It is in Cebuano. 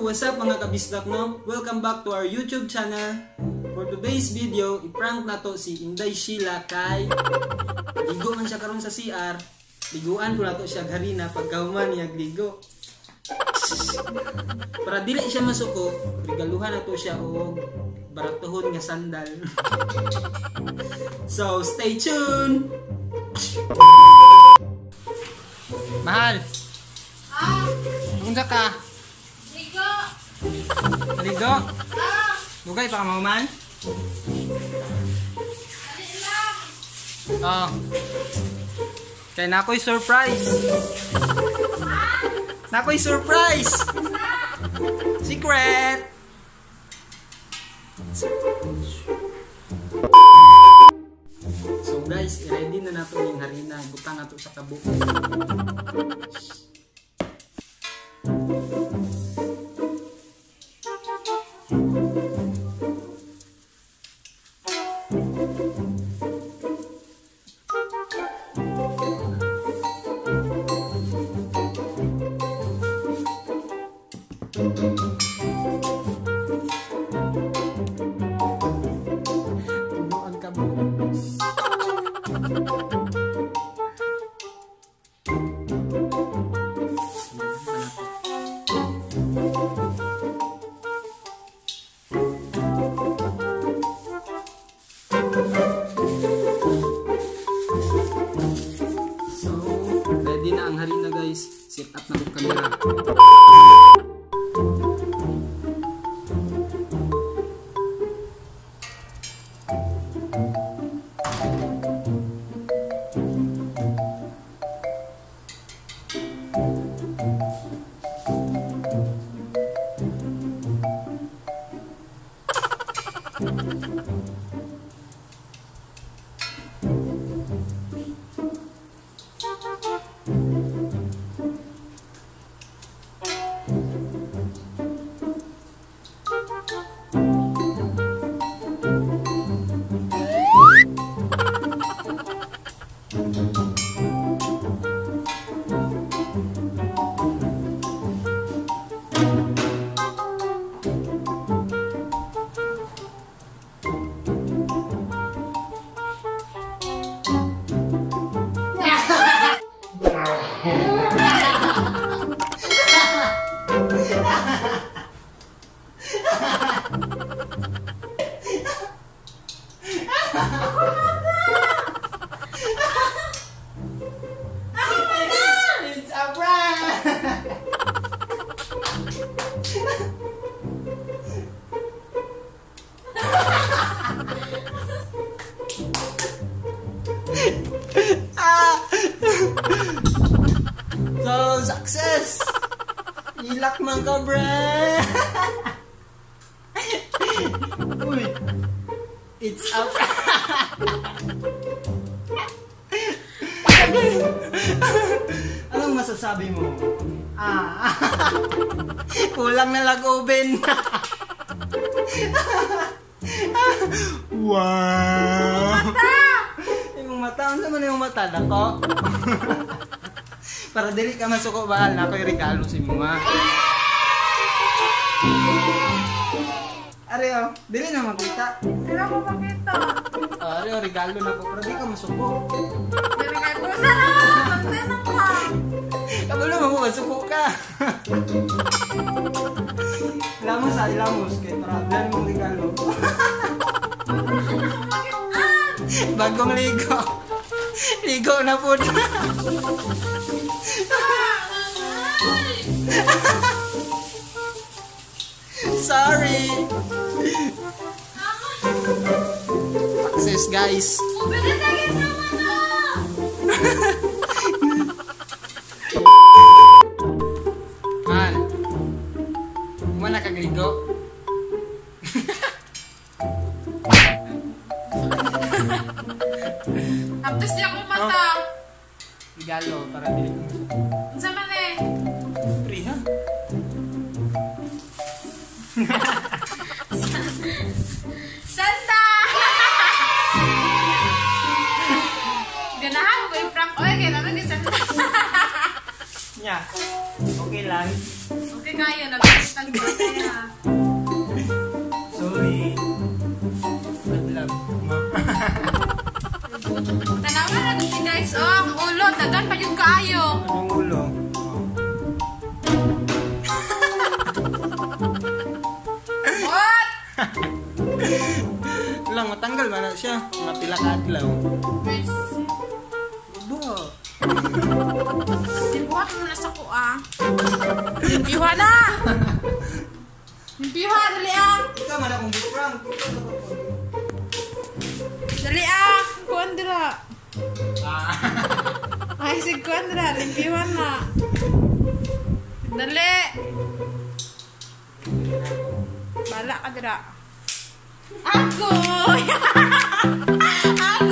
What's up, mga kabisdak, no? Welcome back to our YouTube channel. For today's video, i-prank na to si Inday Sheila kay ligo man siya karon sa CR. Liguan ko na to siya harina pagkahuman niya ligo. Para dili siya masuko, regaluhan na to siya og baratuhon nga sandal. So, stay tuned! Mahal! Ah! Unsa ka? Ligo! Ligo? Ah! Dugay pa ka mahuman? Dali lang! Oh. Kay nakoy surprise. Nakoy surprise. Secret. So guys, i-ready na nato ning harina, butang nato sa kabuk. Puno ang kabuk. So, ready na ang harina, guys. Set up na ko camera. It's a prank! Ah! So, success! Ilak man ka, bre! Uy! It's a prank! Anong masasabi mo? Ah. Kulang na lang oven. Wow! Mata! Imong mata, unsa man imong mata dako? Para dili ka masuko, bahal na ako'y regalo sa imo, ha. Are oh, dili na makita. Hindi na ko makita. Are oh, regalo na ko para di ka masuko. Regalo sa na! Magtanong ka! Kabalo mo, masuko ka. Lamos ah, ilamos kay para dali mong regalo. Bagong ligo. Ligo na po. Sorry. Success, guys. Man, mana kagligo? Tapos di ako mata. Regalo para dili ko masuko. Unsa man eh? Free ha? Sanda! Ganahan ko i-prank oy kay naman ni Sanda. Nya. Okay lang. Okay. Perti kayo, nagpapatag ko siya. Sorry. Bad love. Tanawa na dito guys, oh, ang ulo, dagan pa yun kaayo. Ang ulo. Oh. What? Lang, matanggal man na siya. Mga pila ka adlaw. Bo. Buhat mo na sa kuha. Limpiha na! Limpiha, dali ah! Ikaw man akong prank. Dali ah! Kuan dira. Ah. Ay, sig kuan dira, limpihan na. Dali! Bala ka dira. Agoy! Agoy!